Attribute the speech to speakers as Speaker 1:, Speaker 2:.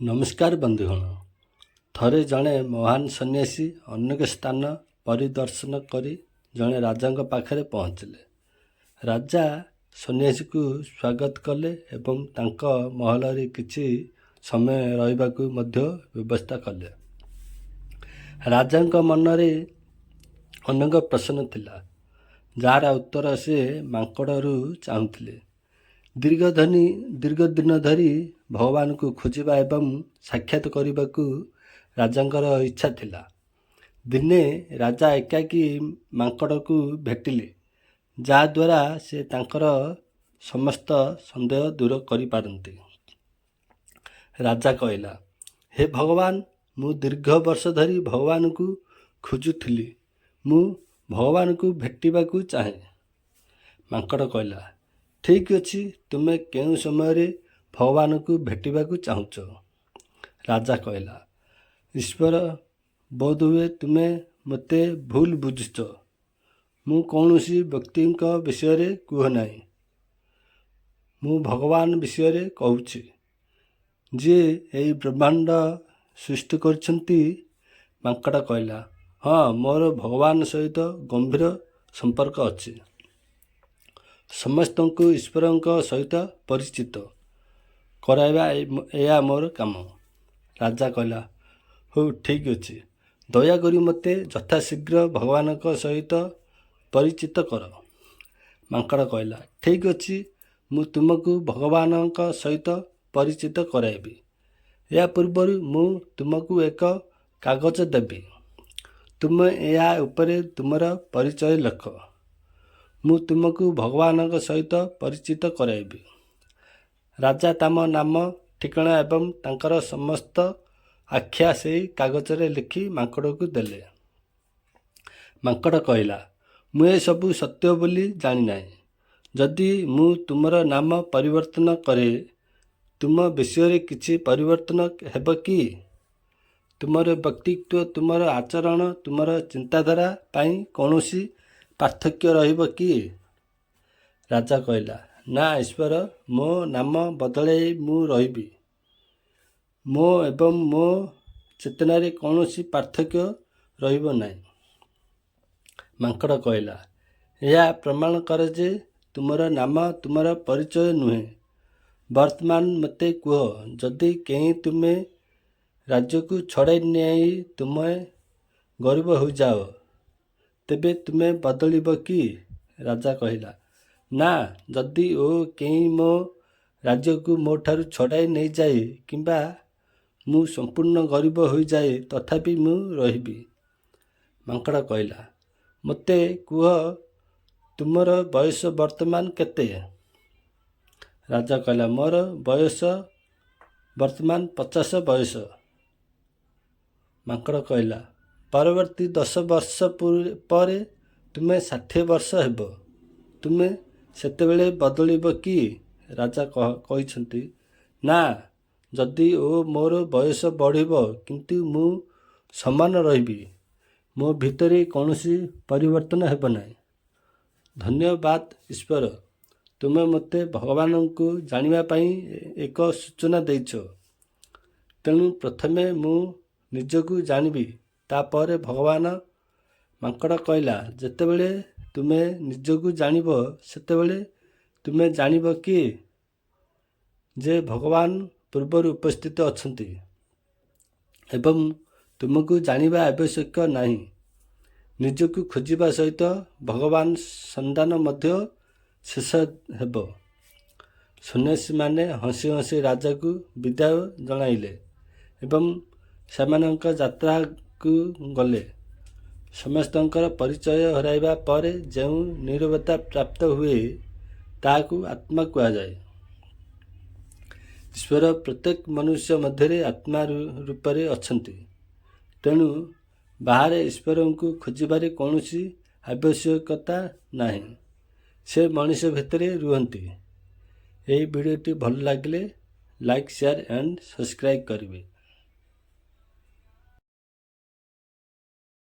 Speaker 1: ନମସ୍କାର ବନ୍ଧୁଗଣ। ଥରେ ଜଣେ ମହାନ ସନ୍ନ୍ୟାସୀ ଅନେକ ସ୍ଥାନ ପରିଦର୍ଶନ କରି ଜଣେ ରାଜାଙ୍କ ପାଖରେ ପହଞ୍ଚିଲେ। ରାଜା ସନ୍ନ୍ୟାସୀକୁ ସ୍ୱାଗତ କଲେ ଏବଂ ତାଙ୍କ ମହଲରେ କିଛି ସମୟ ରହିବାକୁ ମଧ୍ୟ ବ୍ୟବସ୍ଥା କଲେ। ରାଜାଙ୍କ ମନରେ ଅନେକ ପ୍ରଶ୍ନ ଥିଲା, ଯାହାର ଉତ୍ତର ସେ ମାଙ୍କଡ଼ରୁ ଚାହୁଁଥିଲେ। ଦୀର୍ଘ ଦିନ ଧରି ଭଗବାନଙ୍କୁ ଖୋଜିବା ଏବଂ ସାକ୍ଷାତ କରିବାକୁ ରାଜାଙ୍କର ଇଚ୍ଛା ଥିଲା। ଦିନେ ରାଜା ଏକାକୀ ମାଙ୍କଡ଼କୁ ଭେଟିଲେ, ଯାହାଦ୍ୱାରା ସେ ତାଙ୍କର ସମସ୍ତ ସନ୍ଦେହ ଦୂର କରିପାରନ୍ତି। ରାଜା କହିଲା, "ହେ ଭଗବାନ, ମୁଁ ଦୀର୍ଘ ବର୍ଷ ଧରି ଭଗବାନଙ୍କୁ ଖୋଜୁଥିଲି। ମୁଁ ଭଗବାନଙ୍କୁ ଭେଟିବାକୁ ଚାହେଁ।" ମାଙ୍କଡ଼ କହିଲା, "ଠିକ୍ ଅଛି, ତୁମେ କେଉଁ ସମୟରେ ଭଗବାନଙ୍କୁ ଭେଟିବାକୁ ଚାହୁଁଛ?" ରାଜା କହିଲା, "ଈଶ୍ୱର, ବୋଧହୁଏ ତୁମେ ମୋତେ ଭୁଲ ବୁଝୁଛ। ମୁଁ କୌଣସି ବ୍ୟକ୍ତିଙ୍କ ବିଷୟରେ କହୁନାହିଁ। ମୁଁ ଭଗବାନ ବିଷୟରେ କହୁଛି, ଯିଏ ଏହି ବ୍ରହ୍ମାଣ୍ଡ ସୃଷ୍ଟି କରିଛନ୍ତି।" ମାଙ୍କଡ଼ କହିଲା, "ହଁ, ମୋର ଭଗବାନ ସହିତ ଗମ୍ଭୀର ସମ୍ପର୍କ ଅଛି। ସମସ୍ତଙ୍କୁ ଈଶ୍ୱରଙ୍କ ସହିତ ପରିଚିତ କରାଇବା, ଏହା ମୋର କାମ।" ରାଜା କହିଲା, "ହଉ, ଠିକ୍ ଅଛି। ଦୟାକରି ମୋତେ ଯଥାଶୀଘ୍ର ଭଗବାନଙ୍କ ସହିତ ପରିଚିତ କର।" ମାଙ୍କଡ଼ କହିଲା, "ଠିକ୍ ଅଛି, ମୁଁ ତୁମକୁ ଭଗବାନଙ୍କ ସହିତ ପରିଚିତ କରାଇବି। ଏହା ପୂର୍ବରୁ ମୁଁ ତୁମକୁ ଏକ କାଗଜ ଦେବି। ତୁମେ ଏହା ଉପରେ ତୁମର ପରିଚୟ ଲେଖ। ମୁଁ ତୁମକୁ ଭଗବାନଙ୍କ ସହିତ ପରିଚିତ କରାଇବି।" ରାଜା ତାଙ୍କ ନାମ, ଠିକଣା ଏବଂ ତାଙ୍କର ସମସ୍ତ ଆଖ୍ୟା ସେହି କାଗଜରେ ଲେଖି ମାଙ୍କଡ଼କୁ ଦେଲେ। ମାଙ୍କଡ଼ କହିଲା, "ମୁଁ ଏସବୁ ସତ୍ୟ ବୋଲି ଜାଣିନାହିଁ। ଯଦି ମୁଁ ତୁମର ନାମ ପରିବର୍ତ୍ତନ କରେ, ତୁମ ବିଷୟରେ କିଛି ପରିବର୍ତ୍ତନ ହେବ କି? ତୁମର ବ୍ୟକ୍ତିତ୍ୱ, ତୁମର ଆଚରଣ, ତୁମର ଚିନ୍ତାଧାରା ପାଇଁ କୌଣସି ପାର୍ଥକ୍ୟ ରହିବ କି?" ରାଜା କହିଲା, "ନା ଈଶ୍ୱର, ମୋ ନାମ ବଦଳାଇ ମୁଁ ରହିବି। ମୋ ଏବଂ ମୋ ଚେତନାରେ କୌଣସି ପାର୍ଥକ୍ୟ ରହିବ ନାହିଁ।" ମାଙ୍କଡ଼ କହିଲା, "ଏହା ପ୍ରମାଣ କରେ ଯେ ତୁମର ନାମ ତୁମର ପରିଚୟ ନୁହେଁ। ବର୍ତ୍ତମାନ ମୋତେ କୁହ, ଯଦି କେହି ତୁମ ରାଜ୍ୟକୁ ଛଡ଼ାଇ ନେଇ ତୁମେ ଗରିବ ହୋଇଯାଅ, ତେବେ ତୁମେ ବଦଳିବ କି?" ରାଜା କହିଲା, "ନା, ଯଦି ଓ କେହି ମୋ ରାଜ୍ୟକୁ ମୋଠାରୁ ଛଡ଼ାଇ ନେଇଯାଏ କିମ୍ବା ମୁଁ ସମ୍ପୂର୍ଣ୍ଣ ଗରିବ ହୋଇଯାଏ, ତଥାପି ମୁଁ ରହିବି।" ମାଙ୍କଡ଼ କହିଲା, "ମୋତେ କୁହ, ତୁମର ବୟସ ବର୍ତ୍ତମାନ କେତେ?" ରାଜା କହିଲା, "ମୋର ବୟସ ବର୍ତ୍ତମାନ 50 ବୟସ।" ମାଙ୍କଡ଼ କହିଲା, "ପରବର୍ତ୍ତୀ 10 ବର୍ଷ ପରେ ତୁମେ 60 ବର୍ଷ ହେବ। ତୁମେ ସେତେବେଳେ ବଦଳିବ କି?" ରାଜା କହିଛନ୍ତି, "ନା, ଯଦି ଓ ମୋର ବୟସ ବଢ଼ିବ, କିନ୍ତୁ ମୁଁ ସମାନ ରହିବି। ମୋ ଭିତରେ କୌଣସି ପରିବର୍ତ୍ତନ ହେବ ନାହିଁ।" "ଧନ୍ୟବାଦ ଈଶ୍ୱର, ତୁମେ ମୋତେ ଭଗବାନଙ୍କୁ ଜାଣିବା ପାଇଁ ଏକ ସୂଚନା ଦେଇଛ। ତେଣୁ ପ୍ରଥମେ ମୁଁ ନିଜକୁ ଜାଣିବି, ତାପରେ ଭଗବାନ।" ମାଙ୍କଡ଼ କହିଲା, "ଯେତେବେଳେ ତୁମେ ନିଜକୁ ଜାଣିବ, ସେତେବେଳେ ତୁମେ ଜାଣିବ କି ଯେ ଭଗବାନ ପୂର୍ବରୁ ଉପସ୍ଥିତ ଅଛନ୍ତି ଏବଂ ତୁମକୁ ଜାଣିବା ଆବଶ୍ୟକ ନାହିଁ। ନିଜକୁ ଖୋଜିବା ସହିତ ଭଗବାନ ସନ୍ଧାନ ମଧ୍ୟ ଶେଷ ହେବ।" ସନ୍ନ୍ୟାସୀମାନେ ହସି ହସି ରାଜାକୁ ବିଦାୟ ଜଣାଇଲେ ଏବଂ ସେମାନଙ୍କ ଯାତ୍ରାକୁ ଗଲେ। ସମସ୍ତଙ୍କର ପରିଚୟ ହରାଇବା ପରେ ଯେଉଁ ନୀରବତା ପ୍ରାପ୍ତ ହୁଏ, ତାହାକୁ ଆତ୍ମା କୁହାଯାଏ। ଈଶ୍ୱର ପ୍ରତ୍ୟେକ ମନୁଷ୍ୟ ମଧ୍ୟରେ ଆତ୍ମା ରୂପରେ ଅଛନ୍ତି। ତେଣୁ ବାହାରେ ଈଶ୍ୱରଙ୍କୁ ଖୋଜିବାରେ କୌଣସି ଆବଶ୍ୟକତା ନାହିଁ। ସେ ମଣିଷ ଭିତରେ ରୁହନ୍ତି। ଏହି ଭିଡ଼ିଓଟି ଭଲ ଲାଗିଲେ ଲାଇକ୍, ସେୟାର ଆଣ୍ଡ ସବସ୍କ୍ରାଇବ୍ କରିବେ।